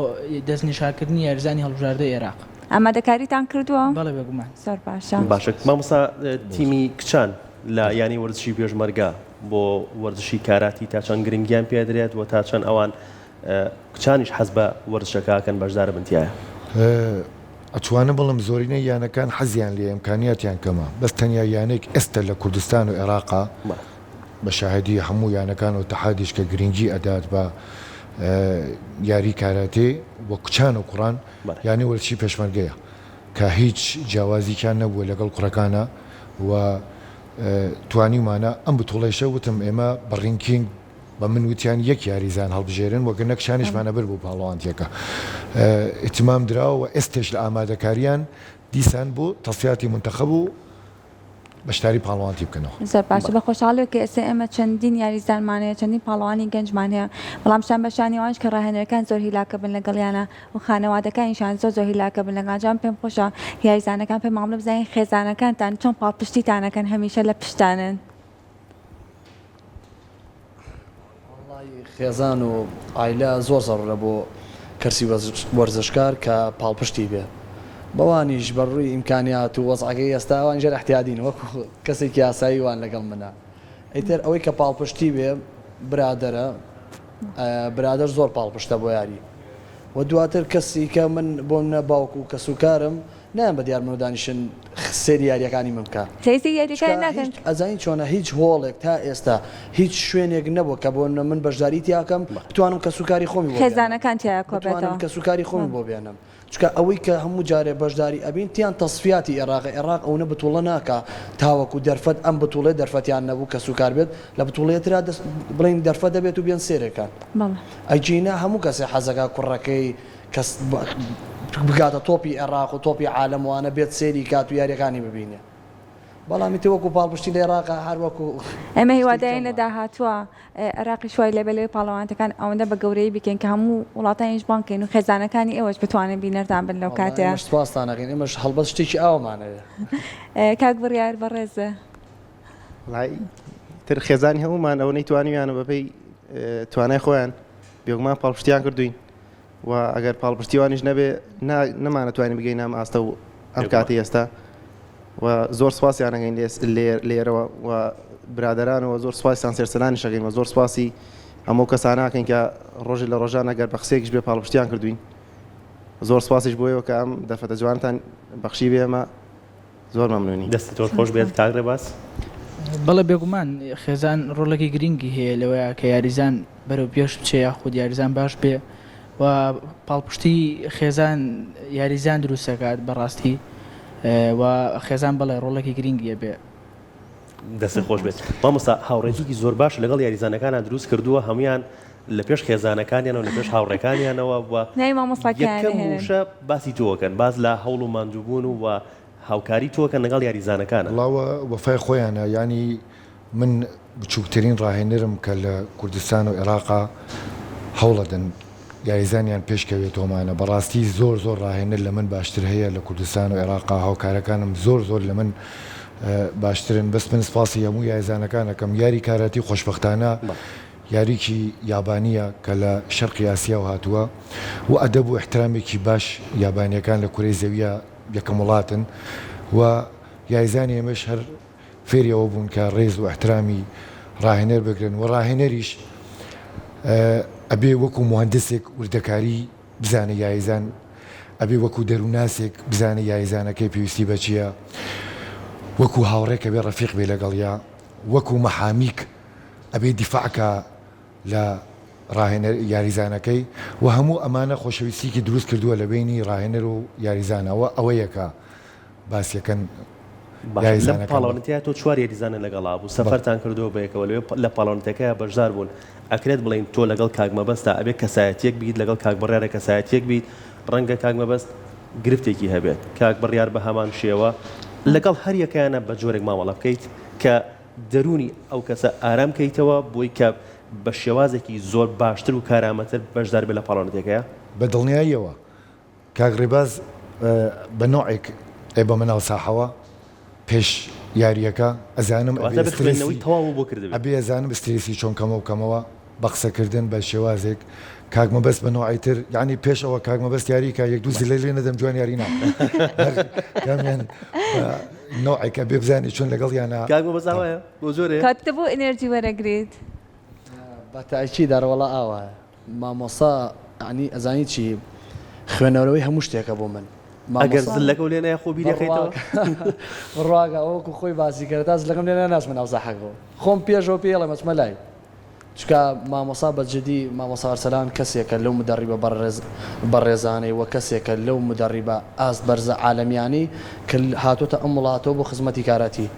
دەستنیشانکردنی یاریزانی هەڵبژاردەی ئێراق. ئامادەکاریتان کردووە؟ بەڵێ بێگومان. زۆر باشە. باشە مامۆستا تیمی کچان لە یانەی وەرزشی پێشمەرگە بۆ وەرزشی کاراتی تا چەند گرنگیان پێ ئەدرێت و تا چەند ئەوان کچانیش حەز بە وەرزشەکە ئەکەن بەشدارە بن تیایا؟ ئەتوانم بڵێم زۆرینەی یانەکان حەزیان لێیە ئیمکانیاتیان کەمە بەس تەنیا یانەیەک ئێستا لە کوردستان و ئێراقا بە شاهیدی هەموو یانەکان و تەحادیش کە گرنگی ئەدات بە یاری کاراتێ و کچان و کوڕان یانەی وەرزشی پێشمەرگەیە کە هیچ جیاوازیکیان نەبووە لەگەڵ کوڕەکانە و توانیومانە ئەم بتوڵەیشە وتم ئێمە بە ڕینکینگ بە من وتیان یەک یاریزان هەڵبژێرن وەگەر نە کچانیشمان ئەبرد بۆ پاڵەوانتیەکە ئیتمام دراوە و ئێستێش لە ئامادەکاریان دیسان بۆ تەسفیاتی مونتەخەب و بەشداری پاڵەوانتی بکەنەوە. زۆر باشە بە خۆشحاڵیەوە کە ئێستا ئێمە چەندین یاریزانمان هەیە چەندین پاڵەوانی گەنجمان هەیە بەڵام شان بە شانی ئەوانیش کە ڕاهێنەرەکان زۆر هیلاکە بن لەگەڵیانە و خانەوادەکانیشیان زۆر زۆر هیلاکە بن لەگەڵ جا من پێم خۆشە یاریزانەکان پێم مامڵە بزانین خێزانەکانتان چۆن پاڵپشتیتان ئەکەن هەمیشە لە پشتتانن. وەڵایی خێزان و عایلە زۆر زەڕورە بۆ کەسی وەرزشکار کە پاڵپشتی بێ بەوانیش بە ڕووی ئیمکانیات و وەزعەکەی ئێستا ئەوانیش هەر ئیحتیادین وەکو کەسێکی ئاسایی وان لەگەڵ منا ئیتر ئەوەی کە پاڵپشتی بێ برادەرە برادەر زۆر پاڵپشتە بۆ یاری و دواتر کەسی کە من بۆ منە باوک و کەسوکارم نایەن بە دیار منەوە دانیشن سەیری یاریەکانی من بکە سەیری یاریەکانی چونکە ناکەن. هیچ ئەزانی چۆنە هیچ هۆڵێک تا ئێستا هیچ شوێنێک نەبووە کە بۆ من بەشداری تیاکەم بتوانم کەسوکاری خۆمی بۆ بێنم خێزانەکان تیایا بتوانم کۆبێتەوە. کەسوکاری خۆمی بۆ بێنم. چونکە ئەوەی کە هەموو جارێ بەشداری ئەبین تیان تەسفیاتی ئێڕاقە ئێڕاق ئەونە بتوڵە ناکا تاوەکو دەرفەت ئەم بتوڵەیە دەرفەتیان نەبوو کەسوکار بێت لە بتوڵەیە ترا دەست بڵێین دەرفەت دەبێت و بێن سێرێکان بەڵێ. ئەگینا هەموو کەسێ حەزەکا کوڕەکەی کەس بگاتە تۆپی ئێڕاق و تۆپی عالەم وانە بێت سێری کات و یاریەکانی ببینێ. بەڵام ئیتر وەکو پاڵپشتی لە ئێراقا هەر وەکو ئێمە شتی هیوادارین لە کەم وایە. داهاتووە عێراقیش وای لێبێ لەوێ پاڵەوانەتەکان ئەوەندە بە گەورەیی بیکەین کە هەموو وڵاتانیش بانگ کەین و خێزانەکانی ئێوەش بتوانن بینەرتان بن لەو وەڵا کاتەیا. ئێمەش سوپاستان ئەکەین ئێمەش هەڵبەت شتێکی ئاوامان ئەوێ. کاک بڕیار بەڕێز. وەڵا ئیتر خێزانی هەموومان ئەوەنەی توانیویانە بەپێی توانای خۆیان بێگومان پاڵپشتیان کردووین و ئەگەر پاڵپشتی وانیش نەبێ نەمانەتوانی بگەینە ئەم ئاستە و ئەم کاتی ئێستا و زۆر سوپاسیان ئەکەین لێرەوە و برادەرانەوە زۆر سوپاسیان سێرسەلانیش ئەکەین و زۆر سوپاسی هەموو کەسانە ئەکەین کە ڕۆژێ لە ڕۆژان ئەگەر بە قسەیەکیش بێ پاڵپشتیان کردوین زۆر سوپاسیش بۆ ئێوە کە ئەم دەرفەتە جوانتان بەخشی بێ ئێمە زۆر مەمنونی. دەستت تۆش خۆش بێت کاک ڕێباز. بەڵێ بێگومان خێزان ڕۆڵێکی گرینگی هەیە لەوەیا کە یاریزان بەرەو پێش بچێ یاخود یاریزان باش بێ و پاڵپشتی خێزان یاریزان دروست دەکات بەڕاستی و خێزان بەڵێ ڕۆڵێکی گرینگی هەبێ. دەستت خۆش بێت مامۆستا هاوڕێتیکی زۆر باش لەگەڵ یاریزانەکانا دروست کردووە هەموویان لە پێش خێزانەکانیانەوە لە پێش هاوڕێکانیانەوە و ناوی مامۆستاکەیان یەکەم ئەهێنن. وشە باسی تۆ ئەکەن باس لە هەوڵ و ماندووبوون و هاوکاری تۆ ئەکەن لەگەڵ یاریزانەکانا. وەڵا وەفای خۆیانە یانی من بچوکترین ڕاهێنەرم کە لە کوردستان و عێراقا هەوڵەدەن یاریزانیان پێش کەوێتۆمانە بەڕاستی زۆر زۆر ڕاهێنەر لە من باشتر هەیە لە کوردستان و عێراقا هاوکارەکانم زۆر زۆر لە من باشترن بەس من سپاسی هەموو یایزانەکان ئەکەم یاری کاراتی خۆشبەختانە یاریکی یابانیە کە لە شەرقی ئاسیاوە هاتووە و ئەدەب و ئیحترامێکی باش یابانیەکان لە کورەی زەویە یەکەم وڵاتن و یایزانی ئێمەش هەر فێری ئەوە بوون کە ڕێز و ئیحترامی ڕاهێنەر بگرن و ڕاهێنەریش ئەبێ وەکو موهەندسێک وردەکاری بزانێ یاریزان ئەبێ وەکو دەروونناسێک بزانێ یاریزانەکەی پێویستی بە چییە وەکو هاوڕێک ئەبێ ڕەفیق بێ لەگەڵیا وەکو مەحامیک ئەبێ دیفاع کا لە ڕاهێنەر یاریزانەکەی و هەموو ئەمانە خۆشەویستیکی دروست کردووە لە بەینی ڕاهێنەر و یاریزانەوە ئەوەیە کە باسیەکەن باشە لەم یاریزانەکان بە. پاڵەوانێتیە تۆ چوار یاریزانت لەگەڵا بوو بەڵێ. سەفەرتان کردووە بەیەکەوە لەوێ لە پاڵەوانێتیەکەیا بەشدار بوون ئەکرێت بڵێین تۆ لەگەڵ کاک مەبەستا ئەبێ کەسایەتیەک بیت لەگەڵ کاک بڕیارە کەسایەتیەک بیت ڕەنگە کاک مەبەست گرفتێکی هەبێت کاک بڕیار بە هەمان شێوە لەگەڵ هەر یەکەیانە بە جۆرێک مامەڵە بکەیت کە دەروونی ئەو کەسە ئارام کەیتەوە بۆی کە بە شێوازێکی زۆر باشتر و کارامەتر بەشدار بێت لە پاڵەوانێتیەکەیا؟ بە دڵنیاییەوە کاک ڕێباز بە نەوعێک ئەیبەمە ناو ساحەوە پێش یارییەکە ئەزانم ئەبێ واتە ئەبێ خوێندنەوەی سترێسی تەواوو بۆ کردبێت. ئەبێ ئەزانم سترێسی چۆن کەمەو بکەمەوە بە قسەکردن بە شێوازێک کاک مەبەست بە نەوعی تر یانی پێش ئەوە کاک مەبەست یاری کا یەک دوو زلەی لێ نەدەم جوان یاری ناکا هەر کامیان بە نەوعێک ئەبێ بزانێ چۆن لەگەڵیانا کاک مەبەست ئاوایە؟ بۆ جۆرەیە؟ کاتتە بۆ ئینێرجی وەرەگریت؟ بە تەئکید ئەرەوەڵا ئاوایە. مامۆستا یەعنی ئەزانی چی خوێنەرەوەی هەموو شتێکە بۆ من ئەگەر مامۆستا زلەکەو لێ نایە خۆ بیری ئەخەیتەوە. بڕواکە ئەوە وەکو خۆی باسی کرد تا زلەکەم لێ نایە ناچمە ناو ساحەکەوە خۆم پێشەوە پێی ئەڵێم ئەچمە لای چونکە مامۆستا بە جدی مامۆستا ئەرسەلان کەسێکە لەو مدەڕیبە بەڕێز بەڕێزانەی وە کەسێکە لەو مدەڕیبە ئاست بەرزە عالەمیانەی کە هاتۆتە ئەم وڵاتەوە بۆ خزمەتی کاراتی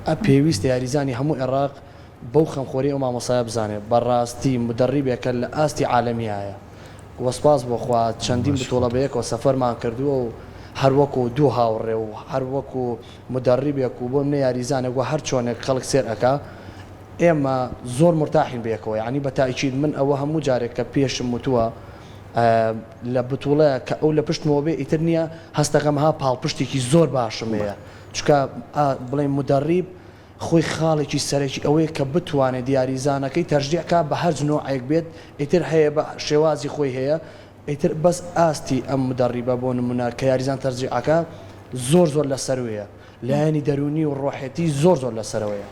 ئە پێویستە یاریزانی هەموو عێڕاق بەو خەمخۆریەی ئەو مامۆستایە بزانێ بەڕاستی مودەڕیبێکە لە ئاستی عالەمیایە وە سوپاس بۆ خوا چەندین بتوڵە بەیەکەوە سەفەرمان کردووە و هەر وەکو دوو هاوڕێ و هەر وەکو مودەڕیبێک و بۆ منە یاریزانێک وە هەر چۆنێک خەڵک سێر ئەکا ئێمە زۆر مورتاحین بەیەکەوە یانی بە تاکید من ئەوە هەموو جارێک کە پێشم وتووە لە بتوڵەیە کە ئەو لە پشتمەوە بێ ئیتر نییە هەستەکەم ها پاڵپشتێکی زۆر باشم هەیە چونکە بڵێین مودەڕیب خۆی خاڵێکی سەرەکی ئەوەیە کە بتوانێت یاریزانەکەی تەشجیع کا بە هەرج نۆعێک بێت ئیتر هەیە بە شێوازی خۆی هەیە ئیتر بەس ئاستی ئەم مودەڕیبە بۆ نمونە کە یاریزان تەشجیع ئەکا زۆر زۆر لە سەروویە لایەنی دەروونی و ڕۆحێتی زۆر زۆر لە سەرەوەیە.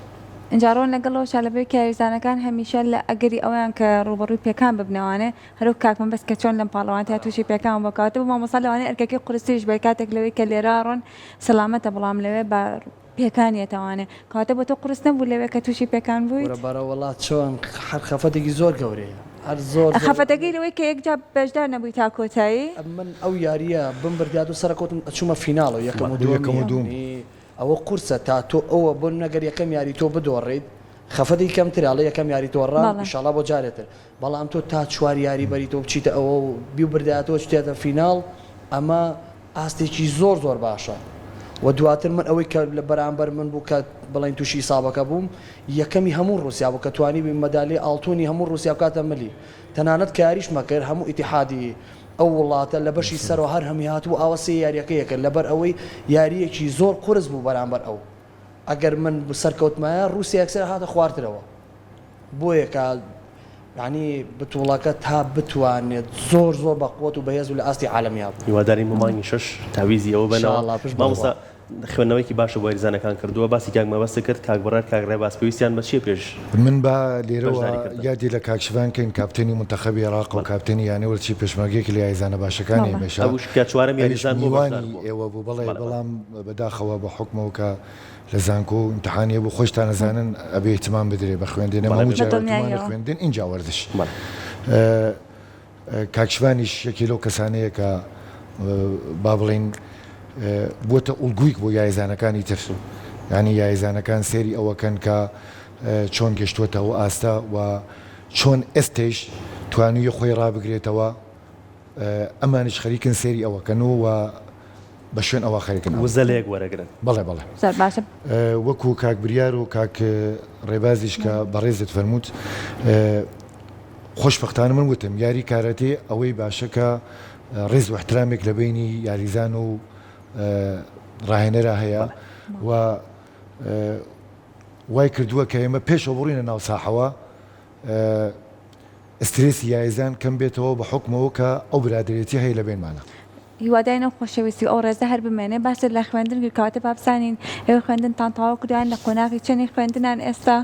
ئینجا ڕۆن لەگەڵ ئەوەشا لەبەر کە یاریزانەکان هەمیشە لە ئەگەری ئەوەیان کە ڕووبەڕووی پێکان ببنەوانێ هەروەک کاک مەبەست کە چۆن لەم پاڵەوانتیا تووشی پێکان بووە کەواتە بۆ مامۆستا لەوانەیە ئەرکەکەی قورستریش بێت کاتێک لەوەی کە لێرە ڕۆن سەلامەتە بەڵام لەوێ بە پێکان یەتەوانێ کەواتە بۆ تۆ قورس نەبوو لەوێ کە توشی پێکان بوویت؟ کورە بەرەوەڵا چۆن هەر خەفەتێکی زۆر گەورەیە. هەر زۆر زۆر خەفەتەکەی لەوەی کە یەکجار بەشدار نەبووی تا کۆتایی. من ئەو یارییە بمبردایەت و سەرەکەوتم ئەچوومە فیناڵەوە یەکەم و بۆ یەکەم و دووەمی دووم. یانی ئەوە قورسە تا تۆ ئەوە بۆ نمونە گەر یەکەم یاری تۆ بدۆڕیت خەفەتی کەمترە ئەڵێ یەکەم یاری دۆڕام بەڵێ. ئیشاڵا بۆ جارێ تر بەڵام تۆ تا چوار یاری بەری تۆ بچیتە ئەوە و بیبردایەتەوە چتیەتە فیناڵ ئەمە ئاستێکی زۆر زۆر باشە و دواتر من ئەوەی کە لە بەرامبەر من بوو کە بڵێن تووشی ئیسابەکە بووم یەکەمی هەموو ڕووسیا بوو کە توانی مەدالیای ئاڵتونی هەموو ڕووسیا بکاتە ملی تەنانەت کە یاریشمە کرد هەموو ئیتیحادی ئەو وڵاتە لە بەشی سەرەوە هەر هەمووی هاتبوو ئاوا سێ یاریەکەی ئەکرد لەبەر ئەوەی یاریەکی زۆر قورس بوو بەرامبەر ئەو ئەگەر من سەرکەوتمایە ڕووسیا یەکسەر هاتە خوارترەوە بۆیە کە یانی بتوڵەکە تا بتوانێت زۆر زۆر بە قوت و بەهێز و لە ئاستی عالەمیا بوو. هیوادارین بۆ مانگی شەش تاویزی ئەوە بەنەوە. ئینشاڵڵا پشت بە مامۆستا خوا. خوێندنەوەیەکی باشە بۆ یاریزانەکان کردووە باسی کاک مەبەست کرد کاک بڕیار کاک ڕێباز پێویستیان بە چیە پێش من با لێرەوە بەشداری کردن؟ یادی لە کاک شڤان کەین کاپتنی مونتەخەبی عێراق و بەڵێ. کاپتنی یانەی وەرزشی پێشمەرگە یەکێ لە یاریزانە باشەکانی بەڵێ. ئێمەشە ئەوش کە چوارەم ئەویش یاریزان بووە بەشدار میوانی بووە. ئێوە بوو بەڵێ بەڵێ بەڵێ. بەڵام بەداخەوە بە حوکمەوە کە لە زانکۆ و ئیمتحانی هەبوو خۆشتان ئەزانن ئەبێ ئیهتمام بدرێ بە خوێندن ئێمە بەڵێ هەموو بێ جار گومان. وتومانە بەدڵنیاییەوە. خوێندن ئینجا وەرزش بەڵێ. کاک شڤانیش یەکێ لەو کەسانەیە کە با بڵێین بووەتە ئوڵگویک بۆ یاریزانەکانی تر یانی یاریزانەکان سەیری ئەوەکەن کە چۆن گەشتووەتە ئەو ئاستە و چۆن ئێستەیش توانیویە خۆی ڕابگرێتەوە ئەمانیش خەریکن سەیری ئەوەکەن و بە شوێن ئەوە خەریکن ئەوە. وزە لەیەک وەرەگرن. بەڵێ بەڵێ. زۆر باشە. وەکو کاک بریار و کاک ڕێبازیش کە بەڕێزت فەرمووت خۆشبەختانە من وتم یاری کاراتێ ئەوەی باشە کە ڕێز و احترامێک لە بەینی یاریزان و ڕاهێنەرا هەیە و وای کردووە کە ئێمە پێشەوە بڕینە ناو ساحەوە ئسترێسی یاریزان کەم بێتەوە بە حوکمەوە کە ئەو برادەرێتیە هەیە لە بەینمانا. هیواداین ئەو خۆشەویستی و ئەو ڕێزە هەر بمێنێ. باست لە خوێندن کرد کەواتە با بزانین ئێوە خوێندنتان تەواو کردوە یان لە قۆناغی چەنی خوێندنان ئێستا؟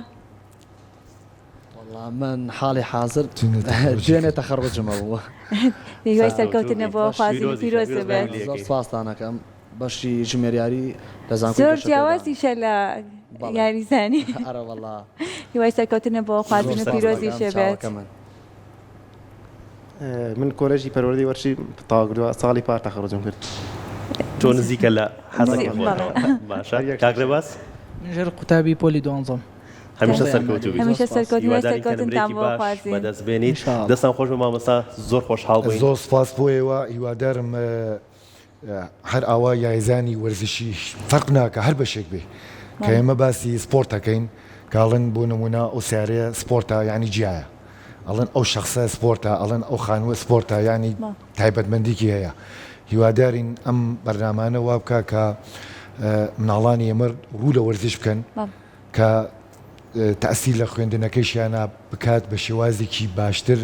وەڵا من حاڵی حازر دوێنێ تەخەڕوجم هەبوو. هیوای سەرکەوتنە بۆ خوازین پیرۆز بێت. زۆر سوپاستان ئەکەم. بەشی ژمێریاری لە زانکۆی زۆر گەشەپێدان. جیاوازیشە لە بەڵێ. یاریزانی. ئەرەوەڵا. هیوای سەرکەوتنە بۆ خوازین زۆر و سوپاستان ئەکەم پیرۆزیشە بێت. چاوەکەمن. من کۆلێژی پەروەردەی وەرزشی تەواو کردووە ساڵی پار تەخەڕوجم کرد. تۆ نزیکە لە حەزەکەی خۆتەوە. باشە کاک ڕێباز؟ من ژێر قوتابی پۆلی دوانزەم. هەمیشە سەرکەوتوو بیت. هەمیشە سەرکەوتن و هیوادارین کە سەرکەوتنتان نمرەیەکی بۆ باش خوازین. بەدەست بێنیت. ان شاء الله. دەستان خۆش بێ مامۆستا زۆر خۆشحاڵ بووین. زۆر سوپاس بۆ ئێوە هیوادارم هەر ئاوا یایزانی وەرزشی فەرق ناکا هەر بەشێک بێ کە ئێمە باسی سپۆرت ئەکەین کە ئەڵێن بۆ نمونە ئەو سیارەیە سپۆرتە یانی جیایە ئەڵێن ئەو شەخسە سپۆرتە ئەڵێن ئەو خانووە سپۆرتە یانی تایبەتمەندیکی هەیە هیوادارین ئەم بەرنامانە وا بکا کە مناڵانی ئێمە ڕوو لە وەرزش بکەن کە تەئسیر لە خوێندنەکەیشیانا بکات بە شێوازێکی باشتر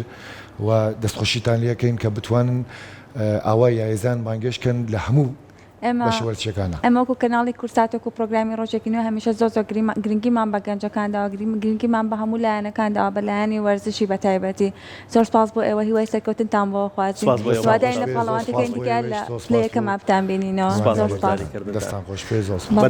و دەستخۆشیتان لێکەین کە بتوانن ئاوا یاریزان بانگێشت کەن لە هەموو ئێمە بەشە وەرزشیەکانا. ئێمە وەکو کەناڵی کوردسات وەکو پرۆگرامی ڕۆژێکی نوێ هەمیشە زۆر زۆر گرنگیمان بە گەنجەکان داوە گرنگیمان بە هەموو لایەنەکان داوە بە لایەنی وەرزشی بە تایبەتی زۆر سپاس بۆ ئێوە هیوای سەرکەوتنتان بۆ خوازین سپاس بۆ ئێوە هیوادارین مامۆستا. لە زۆر پاڵەوانەتەکانی سپاس بۆ دیکە ئێوەیش لە زۆر پلە سپاس بۆ یەکەما بتانبینینەوە سپاس زۆر بۆ سپاس. بەشداریکردنتان. دەستان خۆش بێ زۆر سپاس.